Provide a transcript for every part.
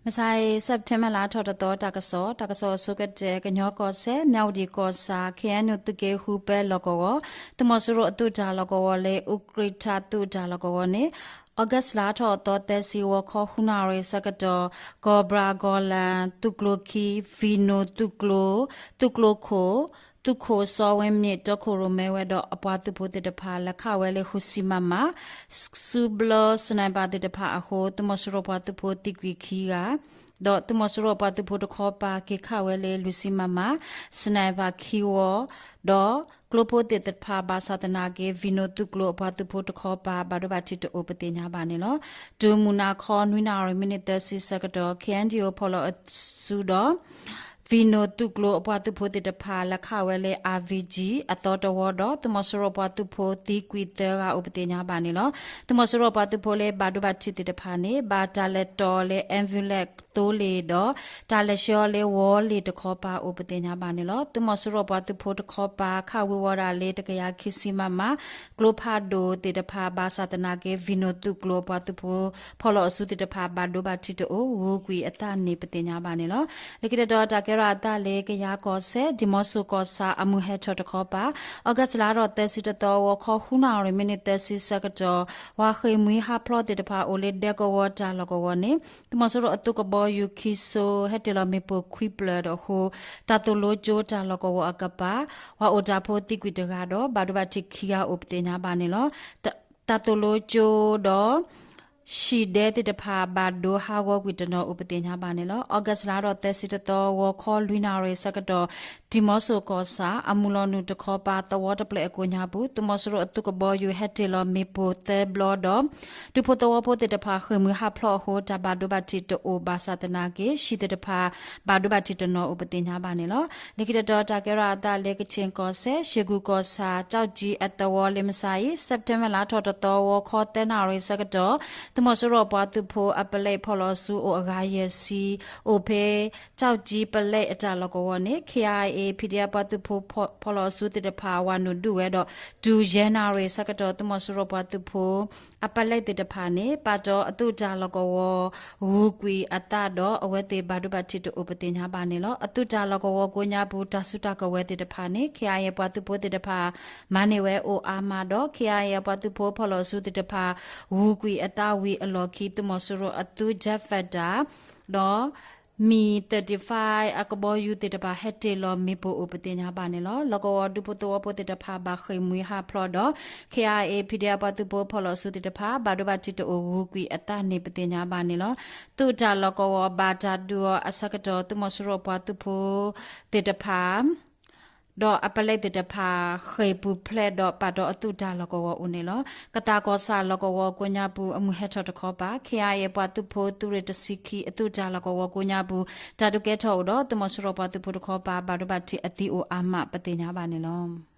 မဆါအံၤ September လါထီၣ်တသီ တၢ်ကစီၣ်, တၢ်ကစီၣ်အဆိကတၢၢ် ကညီကီၢ်စဲၣ် မၠၣ်ဝတံၣ်ကီၢ်ဆၣ် ခ့ၣ်အဲၣ်ယူၣ် သုးက့ဃုပဲလီၢ်ကဝီၤ, သုးမီၤစိရိၤအသုးတၢ်လီၢ်ကဝီၤလၢ အူကြံၣ်ထၣ်သုးတၢ်လီၢ်ကဝီၤန့ၣ် August လါထီၣ်သီသၢဆံ ဂီၤခီဃုနၣ်ရံၣ်ဆၢကတီၢ် ကီၢ်ဘြၣ်ကီၢ်လၣ် သုးကျိၤခံ Vino သုးကျိၤ, သုးကျိၤခိၣ် သုးခိၣ်စီဝ့မ့ၣ် တီခိၣ်ရိၣ်မဲဝဲဒီးအပှၤသုးဖိသ့ၣ်တဖၣ် လဲၤခးဝဲလၢဃုဆံ MM စူဘျၢ sniper သ့ၣ်တဖၣ်အဃိ သုးမီၤစိရိၤပှၤသုးဖိသံကွံာ်ခံဂၤ ဒီးသုးမီၤစိရိၤအပှၤသုးဖိတခီပၤ က့ၤခးဝဲလၢလွံၢ်ဆံ MM sniper ခံဝီ, ဒီးကျိဖိသ့ၣ်တဖၣ် ဘၣ်ဆၣ်သနာ်က့ Vino သုးကျိၤအပှၤသုးဖိတခီပၤ ဘၣ်ဒိဘၣ်ထံးတအိၣ် ပသ့ၣ်ညါဘၣ်န့ၣ်လီၤ. တုၤမုၢ်နၤခီ နွံနၣ်ရံၣ် မံးနံးသၢဆံဆၢကတီၢ် ခ့ၣ်အဲၣ်ယူၣ် ဖီၣ်လီၤအစုဒီး Vino သုးကျိၤအပှၤသုးဖိသ့ၣ်တဖၣ် လဲၤခးဝဲလၢ RPG အသီတဝီဒီး သုးမီၤစိရိၤပှၤသုးဖိသံကွံာ်သၢဂၤအိၣ် ပသ့ၣ်ညါဘၣ်န့ၣ်လီၤ. သုးမီၤစိရိၤပှၤသုးဖိလၢဘၣ်ဒိဘၣ်ထံးသ့ၣ်တဖၣ်န့ၣ် ဘၣ်တၢ်လဲၤတီၢ်လၢ ambulance သိလ့ၣ်ဒီး တၢ်လဲၤဆှၢအီၤလၢဝီလ့ၣ်တခီပၤအိၣ် ပသ့ၣ်ညါဘၣ်န့ၣ်လီၤ. သုးမီၤစိရိၤပှၤသုးဖိတခီပၤ ခးဝံၤဝီၤဒၣ်လၢ တကယၤခံဆံMMကျိဖးဒိၣ်သ့ၣ်တဖၣ် ဘၣ်ဆၣ်သနာ်က့ Vino သုးကျိၤအပှၤသုးဖိ ဖီၣ်လီၤအစုသ့ၣ်တဖၣ် ဘၣ်ဒိဘၣ်ထံးတအိၣ် ဂုၤကွံာ်အသးန့ၣ် ပသ့ၣ်ညါဘၣ်န့ၣ်လီၤ. လၢခံတတီၤ တၢ်ကဲထီၣ်အသးလၢကယၤကီၢ်စဲၣ် ဒံၣ်မီဆိၣ်ကီၢ်ဆၣ် အမုၢ်ဟဲထီၣ်တခီပၤ August လါထီၣ်သၢဆံတသီ ဂီၤခီဃုနၣ်ရံၣ် မံးနံးသၢဆံဆၢကတီၢ် ပှၤဃ့ၢ်မှံဟးဖျိးသ့ၣ်တဖၣ်အိၣ်လၢဒဲကဝီၤတၢ်လီၢ်ကဝီၤန့ၣ် သုးမီၤစိရိၤအသုးကဘီယူၤခံစိ ဟဲတ့ၢ်လီၤမ့ၣ်ပိၢ်ခွံဖျၢၣ်ဒီးအဃိ တၢ်သိၣ်လိကၠိတၢ်လီၢ်ကဝီၤအကပၤ ပှၤအိၣ်တၢ်ဖိသံကွံာ်တဂၤဒီး ဘၣ်ဒိဘၣ်ထံးခံဂၤအိၣ် ပသ့ၣ်ညါဘၣ်န့ၣ်လီၤ. တၢ်သိၣ်လိကၠိဒီး ဟံၣ်ဒဲသ့ၣ်တဖၣ် ဘၣ်ဒိဟးဂီၤကွံာ်တနီၤအိၣ် ပသ့ၣ်ညါဘၣ်န့ၣ်လီၤ. August လါထီၣ်သၢဆံတသီ ဂီၤခီလွံၢ်နၣ်ရံၣ်ဆၢကတီၢ် ဒံၣ်မီဆိၣ်ကီၢ်ဆၣ် အမုၢ်လီၤနုာ်တခီပၤ သဝီတဖျၢၣ်အကိးညါပူၤ သုးမီၤစိရိၤအသုးကဘီယူၤ ဟဲတ့ၢ်လီၤမ့ၣ်ပိၢ်သၢဘျီဒီး ဒူဖိသဝီဖိသ့ၣ်တဖၣ် ဃ့ၢ်မှံဟးဖျိးအဃိ တၢ်ဘၣ်ဒိဘၣ်ထံးတအိၣ် ဘၣ်ဆၣ်သနာ်က့ ဟံၣ်သ့ၣ်တဖၣ် ဘၣ်ဒိဘၣ်ထံးတနီၤအိၣ် ပသ့ၣ်ညါဘၣ်န့ၣ်လီၤ. လၢခံတတီၤ တၢ်ကဲထီၣ်အသးလၢကခ့ၣ်ကီၢ်စဲၣ် ယ့ၣ်ကူၣ်ကီၢ်ဆၣ် ကၠီၣ်ကၠံအသဝီလၢ မဆါအံၤ September လါထီၣ်တသီ ဂီၤခီသၢနၣ်ရံၣ်ဆၢကတီၢ် သုးမီၤစိရိၤပှၤသုးဖိအပလဲးဖီၣ်လီၤအစုအိၣ်အဂၤယဲၢ်ဆံ အိၣ်ဖဲ ကၠီၣ်ကၠံပလဲအတၢ်လီၢ်ကဝီၤန့ၣ် ခ့ၣ်အါအ့ PDF ပှၤသုးဖိဖီၣ်လီၤအစုသ့ၣ်တဖၣ် ဝၤနုာ်ဒုးဝဲဒီး တုၤယဲၢ်နၣ်ရံၣ်ဆၢကတီၢ် သုးမီၤစိရိၤပှၤသုးဖိ အပလဲးသ့ၣ်တဖၣ်န့ၣ် ပာ်တီၤအသုးတၢ်လီၢ်ကဝီၤ ဂုၤကွံာ်အသးဒီး အဝဲသ့ၣ်ဘၣ်ဒိဘၣ်ထံးတအိၣ် ပသ့ၣ်ညါဘၣ်န့ၣ်လီၤ. အသုးတၢ်လီၢ်ကဝီၤကိးညါပူၤ တၢ်စုတၢ်ကဝဲၤသ့ၣ်တဖၣ်န့ၣ် ခ့ၣ်အါအ့ ပှၤသုးဖိသ့ၣ်တဖၣ် မၤန့ၢ်ဝဲအိၣ်အါမးဒီး ခ့ၣ်အါအ့ အပှၤသုးဖိဖီၣ်လီၤအစုသ့ၣ်တဖၣ် ဂုၤကွံာ်အသးဝံၤအလီၢ်ခံ သုးမီၤစိရိၤအသုး jet fighter ဒီး မံၣ် သၢၣ်တံၣ်ဖၢၣ် အကဘီယူၤသ့ၣ်တဖၣ် ဟဲတ့ၢ်လီၤမ့ၣ်ပိၢ်အိၣ် ပသ့ၣ်ညါဘၣ်န့ၣ်လီၤ. လီၢ်ကဝီၤဒူဖိသဝီဖိသ့ၣ်တဖၣ် ဘၣ်ဃ့ၢ်မှံဟးဖျိးဒီး ခ့ၣ်အါအ့ PDF ပှၤသုးဖိဖီၣ်လီၤအစုသ့ၣ်တဖၣ် ဘၣ်ဒိဘၣ်ထံးတအိၣ် ဂုၤကွံာ်အသးန့ၣ် ပသ့ၣ်ညါဘၣ်န့ၣ်လီၤ. သုးတၢ်လီၢ်ကဝီၤဘၣ်တၢ်ဒုးအီၤအဆၢကတီၢ် သုးမီၤစိရိၤပှၤသုးဖိသ့ၣ်တဖၣ် ဒီးအပလဲးသ့ၣ်တဖၣ် ဃ့ၢ်ပူၤဖျဲးဒီးပာ်တီၤအသုးတၢ်လီၢ်ကဝီၤအိၣ်န့ၣ်လီၤ. ကသးကီၢ်ဆၣ်လီၢ်ကဝီၤကိးညါပူၤ အမုၢ်ဟဲထီၣ်တခီပၤ ခ့ၣ်အါအ့ ပှၤသုးဖိသုးရ့ၣ်တဆံခံ အသုးတၢ်လီၢ်ကဝီၤကိးညါပူၤ တၢ်ဒုးကဲထီၣ်အိၣ်ဒီး သုးမီၤစိရိၤပှၤသုးဖိတခီပၤ ဘၣ်ဒိဘၣ်ထံးအသံအိၣ်အါမး ပသ့ၣ်ညါဘၣ်န့ၣ်လီၤ.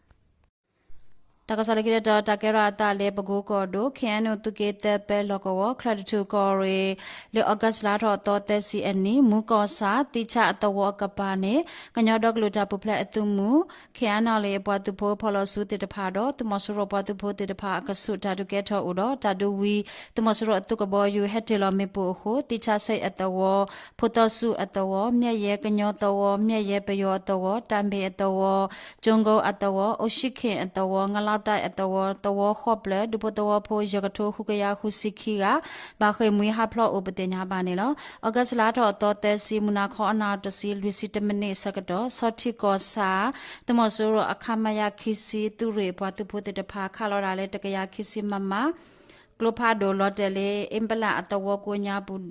တၢ်ကစီၣ်လၢခံတတီၤ တၢ်ကဲထီၣ်အသးလၢပကိကီၢ်ဒိၣ် ခ့ၣ်အဲၣ်ယူၣ် သုးက့သၢပဲလီၢ်ကဝီၤ ချၢၣ်တထူၣ်ကီၢ်ရ့ၣ် လၢ August လါထီၣ်သီသၢဆံအနံၤ မူကီၢ်ဆၣ် သံဆၣ်အသဝီအကပၤန့ၣ် ကညီဒီကလုာ်တၢ်ပူၤဖျဲးအသုးမုၢ် ခ့ၣ်အဲၣ်ယူၣ် အပှၤသုးဖိဖီၣ်လီၤစုသ့ၣ်တဖၣ်ဒီး သုးမီၤစိရိၤပှၤသုးဖိသ့ၣ်တဖၣ်အကဆူး တၢ်ဒုးကဲထီၣ်အိၣ်ဒီး တၢ်ဒုးဝံၤ သုးမီၤစိရိၤအသုးကဘီယူၤ ဟဲတ့ၢ်လီၤမ့ၣ်ပိၢ်အဃိ သံဆၣ်စဲအသဝီ ဖိသီဆူၣ်အသဝီ မျဲၢ်ယဲၢ်ကညီသဝီ မျဲၢ်ယဲၢ်ပယီၤအသဝီ တၢ်ဘ့ၣ်အသဝီ ကၠိကိအသဝီ အိၣ်ၡံၣ်ခ့ၣ်အသဝီ ငလီတၢ်အသဝီ သဝီဃိးဖျၢၣ် ဒူဖိသဝီဖိ ယဲၢ်ကထိဃုကယၤဃုဆံခံဂၤ ဘၣ်ဃ့ၢ်မှံဟးဖျိးအိၣ် ပသ့ၣ်ညါဘၣ်န့ၣ်လီၤ. August လါထီၣ်သီသၢဆံ မုၢ်နၤခီအနၣ်တဆံ လွံၢ်ဆံတမံးနံးအဆၢကတီၢ် ဆီထံကီၢ်ဆၣ် သုးမီၤစိရိၤအ ခမရ ခံဆံ သုးရ့ၣ်ပှၤသုးဖိသ့ၣ်တဖၣ် ခးလီၤဒၣ်လၢ တကယၤခံဆံ MM ကျိဖးဒိၣ်လီၤတဲာ်လၢ အ့ပလၣ်အသဝီကိးညါပူၤ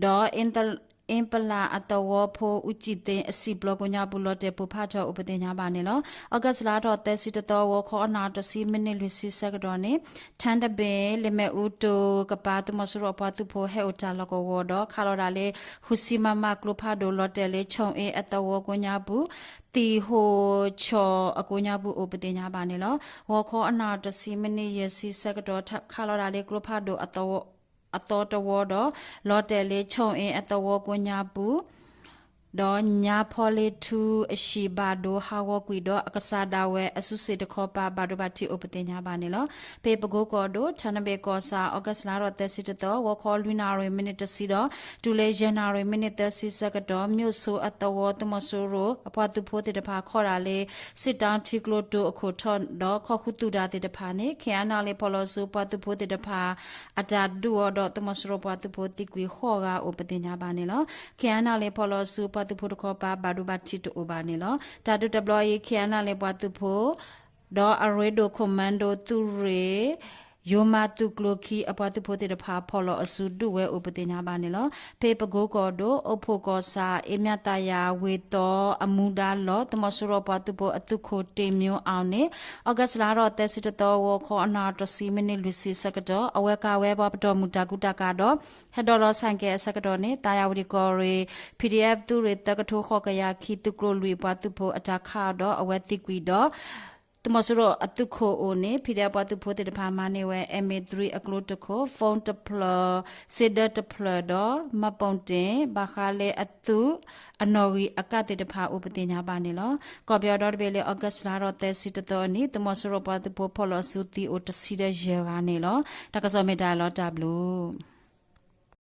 ဒီး အ့ပလၣ်အသဝီဖိ အူကၠံၣ်သ့ အစံာ်ပျီကိးညါပူၤ လီၤတဲာ်ပိၢ်ဖးထီၣ်အိၣ် ပသ့ၣ်ညါဘၣ်န့ၣ်လီၤ. August လါထီၣ်သၢဆံတသီ ဂီၤခီအနၣ်တဆံ မံးနံးလွံၢ်ဆံဆၢကတီၢ်န့ၣ် ထၢတဘ့ၣ် လ့ၣ်မဲာ်အူတိၤကပၤ သုးမီၤစိရိၤအပှၤသုးဖိဟဲအိၣ်တၢ်လီၢ်ကဝီၤဒီး ခးလီၤဒၣ်လၢ ဃုဆံ MM ကျိဖးဒိၣ်လီၤတဲာ်လၢ ဆိၣ်အ့အသဝီကိးညါပူၤ သံၣ်ဟိၣ်ဆီၣ်အကိးညါပူၤအိၣ် ပသ့ၣ်ညါဘၣ်န့ၣ်လီၤ. ဂီၤခီအနၣ်တဆံ မံးနံးယဲၢ်ဆံဆၢကတီၢ် ခးလီၤဒၣ်လၢကျိဖးဒိၣ်အသီတဝီဒီး လီၤတဲာ်လၢ ဆိၣ်အ့အသဝီကိးညါပူၤ ဒီးညါဖီလ့ထူအဟံၣ်ဘၣ်ဒိဟးဂီၤကွံာ်ဒီး အကစၢ်ဒၣ်ဝဲအစုစ့ၣ်တခီပၤ ဘၣ်ဒိဘၣ်ထံးအိၣ်ပသ့ၣ်ညါဘၣ်န့ၣ်လီၤ. ဖဲပကိကီၢ်ဒိၣ် ထနဘ့ၣ်ကီၢ်ဆၣ် August လါထီၣ်သၢဆံတသီ ဂီၤခီလွံၢ်နၣ်ရံၣ်မံးနံးတဆံဒီး တုၤလၢယဲၢ်နၣ်ရံၣ်မံးနံးသၢဆံဆၢကတီၢ် မၠိၣ်စိအသဝီ သုးမီၤစိရိၤအပှၤသုးဖိသ့ၣ်တဖၣ် ခီၣ်ဒၣ်လၢ စစ်တောင်းထံကျိတိၤအခိၣ်ထီၣ်ဒီး ခီၣ်ဃုသူၣ်တၢ်သ့ၣ်တဖၣ်န့ၣ် KNLA ဖီၣ်လီၤဆူပှၤသုးဖိသ့ၣ်တဖၣ် အတၢ်ဒုးအီၤဒီး သုးမီၤစိရိၤပှၤသုးဖိသံကွံာ်ဃိးဂၤအိၣ်ပသ့ၣ်ညါဘၣ်န့ၣ်လီၤ. KNLA ဖီၣ်လီၤဆူပှၤသုးဖိတခီပၤ ဘၣ်ဒိဘၣ်ထံးတအိၣ်ဘၣ်န့ၣ်လီၤ. တၢ်ဒုးတဘျီအံၤ KNLA ပှၤသုးဖိ ဒီးအရ့ဒိၣ် commando သုးရ့ၣ် ယိၤမၤသုးကျိၤခံအပှၤသုးဖိသ့ၣ်တဖၣ် ဖီၣ်လီၤအစုဒုးဝဲအိၣ်ပသ့ၣ်ညါဘၣ်န့ၣ်လီၤ. ဖဲပကိကီၢ်ဒိၣ် အိၣ်ဖှိၣ်ကီၢ်ဆၣ် အ့မၠၣ်သးယၤဝ့ၢ်သီအမူဒါလီၢ် သုးမီၤစိရိၤပှၤသုးဖိအသုးခိၣ် တင်မျိုးအောင်န့ၣ် August လါထီၣ်သၢဆံတသီ ဂီၤခီအနၣ်ရံၣ်တဆံမံးနံးလွံၢ်ဆံဆၢကတီၢ် အဝဲကၤဝဲပှၤပတီၢ်မုၢ်တၢ်ကူတၢ်ကၤဒီး ဟဲဒိးလီၤဆၣ်ကဲအဆၢကတီၢ်န့ၣ် သးယၤဝတံၣ်ကီၢ်ရ့ၣ် PDF သုးရ့ၣ်သၢကထိဃိးကယၤခံ သုးကျိၤလွံၢ်ပှၤသုးဖိအတၢ်ခးအီၤဒီး အဝဲသံကွံာ်ဒီး သုးမီၤစိရိၤအသုးခိၣ်အိၣ်န့ၣ် PDF ပှၤသုးဖိသ့ၣ်တဖၣ်မၤန့ၢ်ဝဲ M A three အကျိတခိၣ်, phone တဖျၢၣ်, စ့ဒၢတဖျၢၣ်ဒီး မှတ်ပုံတင် ဘၣ်ဃးလၢအသုးအနီၣ်ဂံၢ်အကၣ်သ့ၣ်တဖၣ်အိၣ်ပသ့ၣ်ညါဘၣ်န့ၣ်လီၤ. ကီၢ်ပယီၤဒီတဘ့ၣ်လၢ August လါထီၣ်သၢဆံတသီအနံၤ သုးမီၤစိရိၤပှၤသုးဖိဖီၣ်လီၤအစုသံအိၣ်တဆံဒီးယဲၢ်ဂၤန့ၣ်လီၤ. တၢ်ကစီၣ်မ့ၢ်တၢ်လီၤတၢ်ဘျုး